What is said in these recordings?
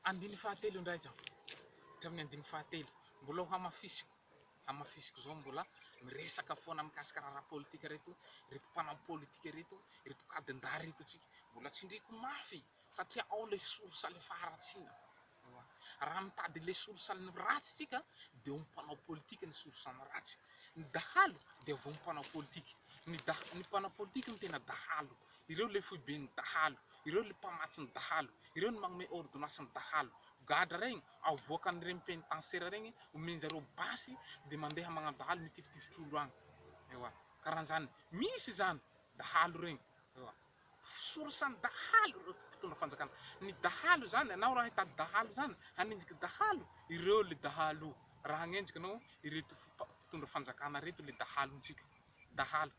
Andininy fahatelo indray izao. Hatramin'ny andininy fahatelo. Mbola ho hamafisiko, hamafisiko izao mbola miresaka foana mikasika raharaha politika ireto, ireto mpanao politika ireto, ireto kadindahy ireto tsika. Mbola tsindriko mafy satria ao ilay source ilay faharatsiana. Ewa. Raha mitady ilay source ny ratsy tsika dia ao mpanao politika ny source ny ratsy. Ny dahalo dia avy ao mpanao politika. Ny da ny mpanao politika no tena dahalo. Ireo ilay foiben'ny dahalo. Ireo ilay mpamatsy ny dahalo. Ireo no magnome ordonnance ny dahalo. Gadra regny, avoakan'ireny pénitentiaire regny, omen-jareo basy dia mandeha magnano dahalo mitifitifitry olo agny. Ewa. Karan'zany. Misy zany dahalo regny. Ewa. Source ny dahalo ireo mpitondra fanjakana. Ny dahalo zany, anao raha hitady dahalo zany, hanenjiky dahalo, ireo le dahalo. Raha hagnenjiky anao, ireto mpitondra fanjakana ireto le dahalontsika. Dahalo.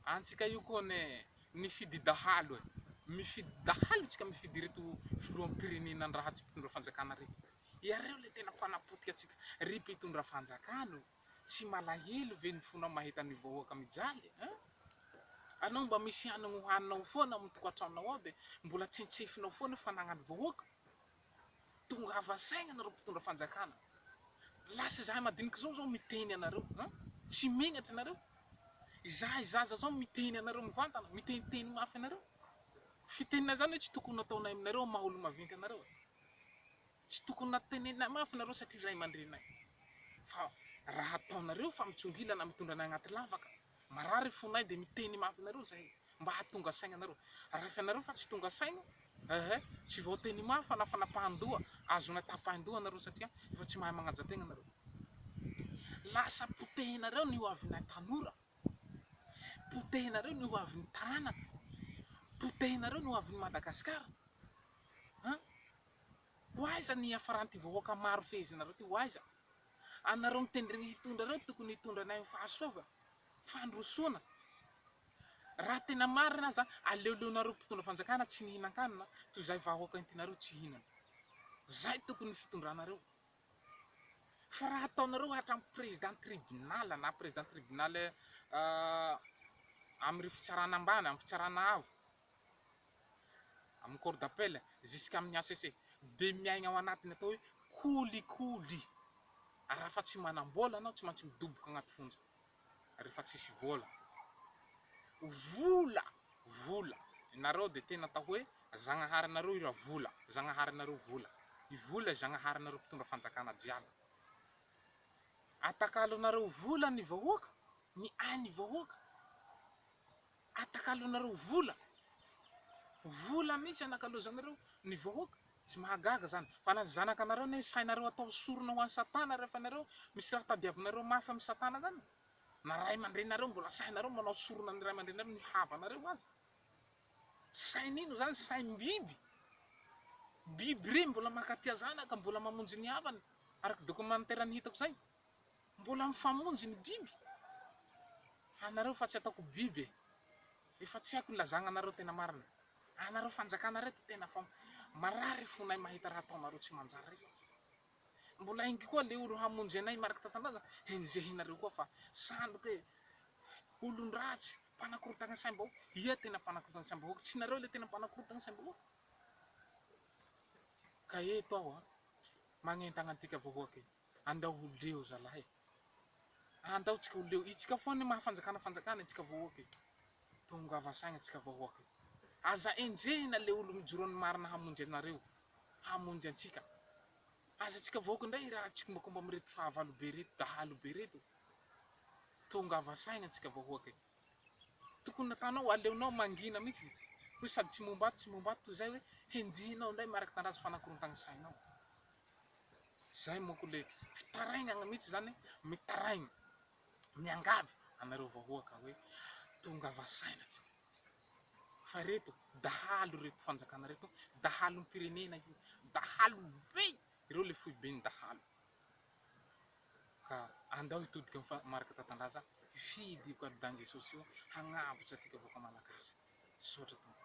Antsika io koa anie nifidy dahalo e. Mifidy dahalo tsika mifidy ireto filoham-pirenena ny raha tsy mpitondra fanjakana ireto. Iareo le tena mpanapotika antsika. Ry mpitondra fanjakana o, tsy malahelo ve ny fonao mahita ny vahoaka mijaly hein? Anao mba misy hanigny hohaninao foana amin'ny tokantranonao ao dia mbola tsintsefinao foana fanagnan'ny vahoaka? Tongava saigna nareo mpitondra fanjakana. Lasa izahay madinika zao zao miteny anareo an! Tsy megnatra nareo? Izahay zaza zao miteny anareo mivantana, miteniteny mafy anareo. Fitenena zany hoe tsy tokony nataonay aminareo amin'ny maha olo-maventy anareo e. Tsy tokony nateneninay mafy nareo satria ray aman-dreninay. Fa raha ataonareo fa mitsongilana mitondra anay agnaty lavaka, marary fonay dia miteny mafy anareo zahay. mba hahatonga saina anareo. Raha ianareo fa tsy tonga saina, ehe, tsy vao teny mafy fa na fanapahan-doha, azonay tapahin-doha anareo satria efa tsy mahay magnaja tegna anareo. Lasa potehinareo ny ho avinay tanora, potehinareo ny ho avin'ny taranaka, potehinareo ny ho avin'i Madagasikara. Hein? Ho aiza ny hiafaran'ity vahoaka maro fehezinareo ty? Ho aiza? Anareo mitendry hitondra reo tokony hitondra anay ho fahasoavana. Fandrosoana. Raha tena marina aza, aleoleonareo mpitondra fanjakana tsy nihinan-kanina toy izay vahoaka entinareo tsy hihinana. Zay tokony ny fitondranareo. Fa raha ataonareo hatramin'ny président tribunal na président tribunal amin'ireo fitsarana ambany, amin'ny fitsarana avo, amin'ny cour d'appel jusqu'amin'ny HCC dia miaigna ao anatin'ny atao hoe kolikoly. Ary raha fa tsy manam-bola anao tsy maintsy midoboka agnaty fonja rehefa tsisy vola. Vola! Vola! Nareo dia tena atao hoe Zagnaharinareo i Ravola, Zagnaharinareo vola. I vola Zagnaharinareo mpitondra fanjakana jiaby. Atakalonareo vola ny vahoaka, ny ain'ny vahoaka. Atakalonareo vola, vola mihitsy anakalozanareo ny vahoaka, tsy mahagaga zany, fa na ny zanakanareo anie sainareo atao sorona ho an'i satana rehefa nareo misy raha tadiavinareo mafy amin'i satana zany, na ray aman-dreninareo mbola sainareo manao sorona ny ray aman-dreninareo ny havanareo aza, sain'ino zany, saim-biby, biby reny mbola mankatia zanaka, mbola mamonjy ny havany, araka documentaire ny hitako zay. Mbola mifamonjy ny biby? Anareo fa tsy ataoko biby e! Efa tsy haiko ny lazagna anareo tena marina. Anareo fanjakana reto tena fa marary fonay mahita raha ataonareo tsy manjary reto. Mbola ingy koa le olo hamonjy anay Marc Tatandraza henjehinareo koa fa sandoka e! Olon-dratsy, mpanakorotagna saim-bahoaka. Ia tena mpanakorotagna saim-bahoaka? Tsy nareo le tena mpanakorotagna saim-bahoaka? Ka eto aho a, magnentagna antika vahoaka e! Andao ho leo zalahy e. Andao tsika ho leo. Itsika foana ny maha fanjakana fanjakana itsika vahoaka e. Tongava saigna tsika vahoaka e. Aza enjehina le olo mijoro ny marina hamonjy anareo, hamonjy antsika. Aza tsika vahoaka ndray raha tsikombakomba amin'ireto fahavalo be reto, dahalo be reto. Tongava saigna tsika vahoaka e. Tokony nataonao aleonao mangina mihitsy hoe sady tsy momba ato tsy momba ato toy izay hoe henjehinao indray miaraka tandrazo fanakorontagna sainao. Zay manko le fitarainana mihitsy zany mitaraigna miangavy anareo vahoaka hoe tongava saina tsika fa reto dahalo reto fanjakana reto dahalom-pirenena io dahalo be ireo le foiben'ny dahalo ka andao hitodika am Marc Tatandraza hifidy io candidat Jesosy io hagnavotra antsika vahoaka malagasy. Misaotra tompoko.